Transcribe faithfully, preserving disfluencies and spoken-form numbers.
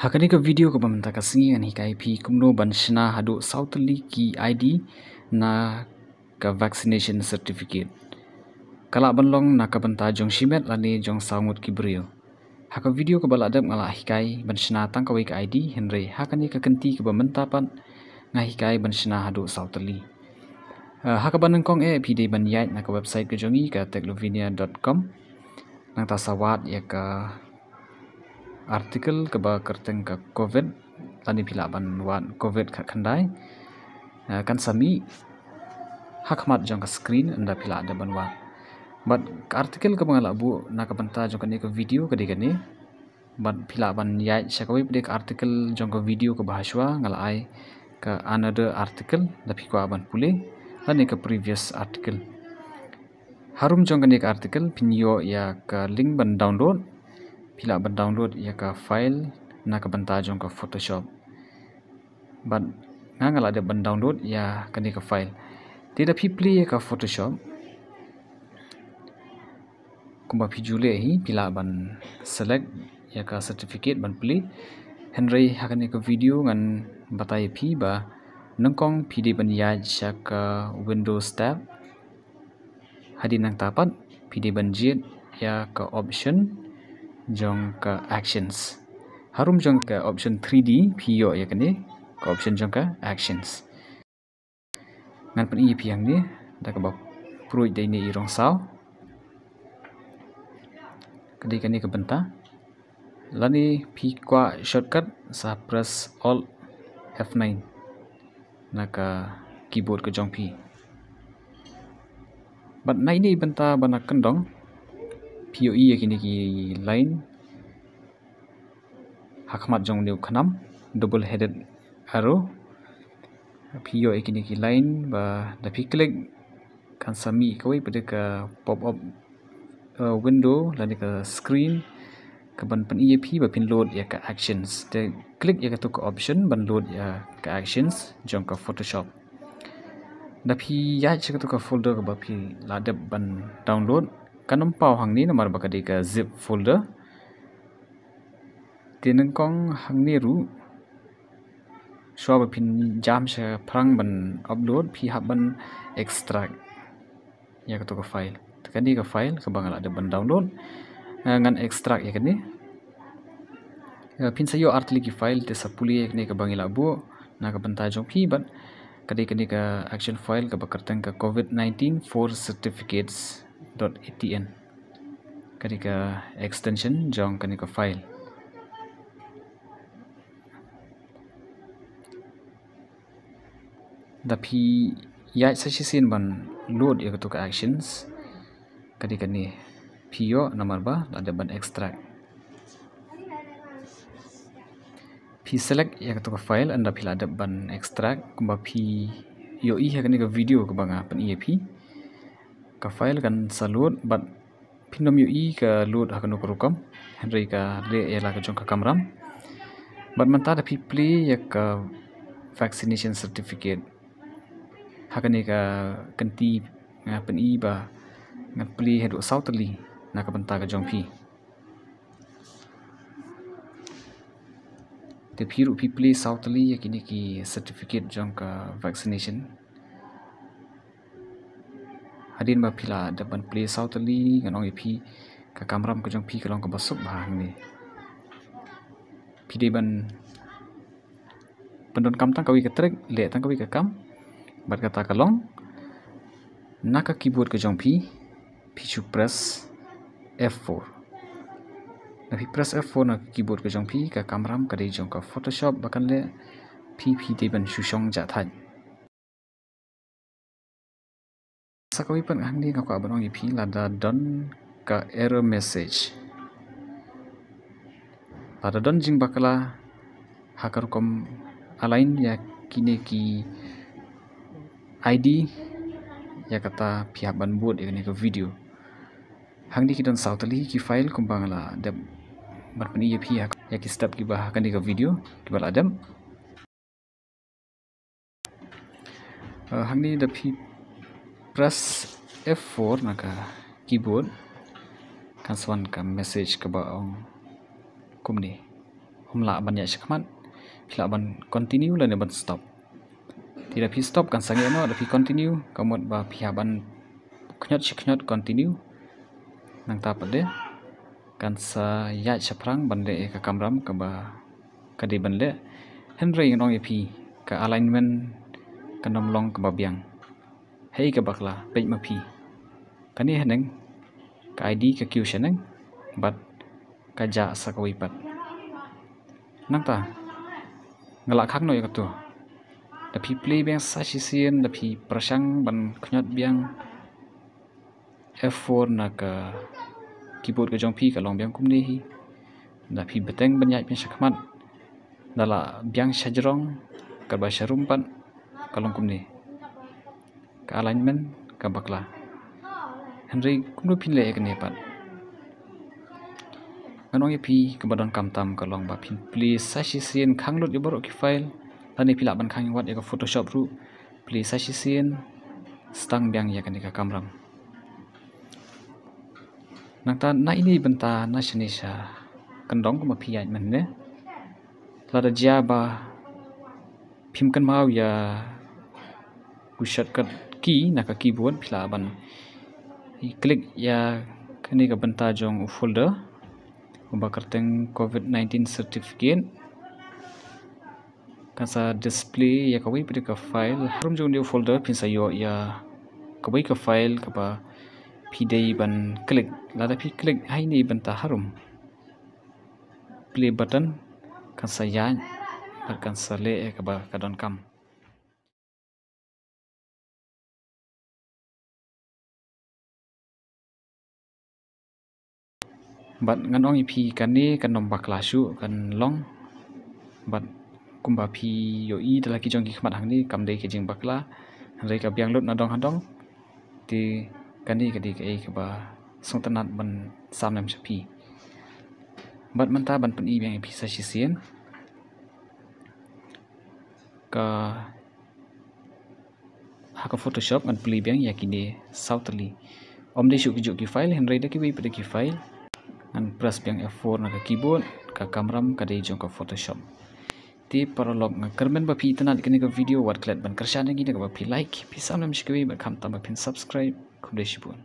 Ha kane ka video kaba mynta ka sngi ngan hikai phi kumno ban shna haduh saw tylli ki ID na ka vaccination certificate. Ka lah ban long na ka bynta jong shimet lane jong saw ngut ki briew. Ha ka video kaba lah dep nga lah hikai ban shna tang kawei ka ID, hynrei ha kane ka kynti kaba mynta pat nga hikai ban shna haduh saw tylli. Eh, ha kaba nyngkong eh phi dei ban ïaid na ka website ka jong ngi ka techlovenia dot com. Nangta sa wad ïa ka article kaba kyrteng ka covid, lane phi lah ban wad covid khatkhyndai. Eh, kan sa mih ha khmat jong ka screen ynda phi lah dep ban wad. Bad ka article kaba nga lah buh na ka bynta jong kane ka video ka dei kane. Bad phi lah ban ïaid sha kawei pat de ka article jong ka video kaba hashwa, nga lah ai ka another article da phi kwah ban pule, lane ka previous article. Harum jong kane ka article phin ïoh ïa ka link ban download. Phi lah ban download ïa ka file na ka bynta jong ka Photoshop. Bad nga nga lah dep ban download ïa kane ka file. Te da phi plie ïa ka Photoshop, kumba phi ju leh hi, phi lah ban select ïa ka certificate ban plie. Hynrei ha kane ka video ngan batai ïa phi ba nyngkong phi dei ban ïaid sha ka Windows tab. Hadien nangta pat phi dei ban jied ïa ka option jong ka actions. Harum jong ka option three D phi ïoh ïa kane ka option jong ka actions. Ngan pyni ïa phi hangne da kaba pruid da ine i rong saw. Ka dei kane ka bynta. Lane phi kwah shortcut sa press Alt F nine na ka keyboard ka jong phi. Bad na ine i bynta ba na kyndong phi ïohi ïa kine ki line ha khmat jong une u khnam, double headed arrow. Phi ïohi ïa kine ki line ba da phi click kan sa mih kawei pat de ka pop up, uh, window lane ka screen kaban pyni ïa phi ba phin load ïa ka actions. Te click ïa katu ka option ban load ïa ka actions jong ka Photoshop. Da phi ïaid sha katu ka folder kaba phi lah dep ban download, kan ym paw hangne namar ba ka dei ka zip folder. Te nyngkong hangne ruh, shuwa ba phin jam shaphrang ban upload, phi hap ban extract ïa katu ka file. Te kane ka file kaba nga lah dep ban download, eh, ngan extract ïa kane. Eh, phin sa ïoh artylli ki file, te sa pule ïa kane kaba ngi lah buh na ka bynta jong phi bad ka dei kane ka action file kaba kyrteng ka covid nineteen for certificates dot A T N. Ka dei ka extension jong kane ka file. Da phi ïaid sa shisien ban load ïa katu ka actions, ka dei kane, phi ïoh namar ba la dep ban extract. Phi select ïa katu ka file ynda phi la dep ban extract, kumba phi ïohi ha kane ka video kaba nga pyni ïa phi. Ka file kan sa load bad phin ym ïohi ka load ha kano ka rukom, hynrei ka leh ïa la ka jong ka kamram. Bad mynta da phi plie ïa ka vaccination certificate, ha kane ka kynti nga pyni ba ngan plie haduh saw tylli na ka bynta ka jong phi. Te phi ruh phi plie saw tylli ïa kine ki certificate jong ka vaccination. Hadien ba phi la dep ban plie saw tylli, ngan ong ïa phi, ka kamram ka jong phi ka long kaba suk bha hangne. Phi dei ban pyndonkam tang kawei ka trick, leh tang kawei ka kam. Bad kata ka long, na ka keyboard ka jong phi, phi shu press F four. Na phi press F four na ka keyboard ka jong phi, ka kamram ka dei jong ka Photoshop ba kan leh, phi phi dei ban shu shong jah thait. Sa kawei pat hangne nga kwah ban ong ïa phi, lada don ka error message, lada don jingbakla ha ka rukom align ïa kine ki ID, ïa kata phi hap ban bud ïa kane ka video. Hangne ki don saw tylli ki file kumba nga la dep ban pyni ïa phi ha, ïa ki step kiba ha kane ka video kiba la dep. Eh, hangne da phi press F four na ka keyboard, kan sa wan ka message kaba ong kumne. Lah ban ïaid shakhmat, phi lah ban continue lane ban stop. Te da phi stop kan sangeh noh, da phi continue ka mut ba phi hap ban khñiot shi khñiot continue. Nangta pat de kan sa ïaid shaphrang ban leh ïa ka kamram kaba ka dei ban leh. Hynrei ngan ong ïa phi, ka alignment kan ym long kaba biang. Hei ka bakla, peit ma phi. Kane haneng, ka ID ka kiew shaneng bad ka jah sa kawei pat. Nangta nga lah khang noh ïa kato. Da phi plie biang sa shisien, da phi pyrshang ban khñiot biang F four na ka keyboard ka jong phi, ka long biang kumne hi. Da phi bteng ban ïaid biang shakhmat, da lah biang shajrong, kaba sharum pat ka long kumne. Ka alignment ka bakla. Hynrei kumno phin leh ïa kane pat? Ngan ong ïa phi, kaba donkam tam ka long ba phin plie sa shisien, khang lut ïa baroh ki file. Lane phi lah ban khang wat ïa ka Photoshop ruh. Plie sa shisien, sdang biang ïa kane ka kamram. Nangta na ine i bynta, na shane sha kyndong kumba phi ïaid mynne, lada jia ba phim kynmaw ïa u shortcut key na ka keyboard, phi lah ban click ïa kane ka bynta jong u folder uba kyrteng COVID nineteen certificate. Kan sa display ïa kawei pat ka file. Harum jong u folder phin sa ïoh ïa kawei ka file kaba phi dei ban click. Lada phi click ha ine i bynta harum, play button kan sa ïaid bad kan sa leh ïa kaba ka donkam. Bad ngan ong ïa phi, kane kan ym bakla shuh, kan long. Bad kumba phi ïohi da la ki jong ki khmat hangne, kam dei ka jingbakla, hynrei ka biang lut na dong ha dong. Te kane ka dei kaei kaba sngewtynnat ban sam lem sha phi. Bad mynta ban pyni biang ïa phi sa shisien. Ka Ha ka Photoshop ngan plie biang ïa kine saw tylli. Ym dei shuh ki juh ki file, hynrei da kiwei pat de ki file. Ngan press biang F four na ka keyboard, ka kamram ka dei jong ka Photoshop. Te paralok, nga kyrmen ba phi itynnad ïa kane ka video, wat klet ban kyrshan ïa ngi da kaba phi like, phi sam lem sha kiwei bad khamtam ba phin subscribe. Khublei shibun.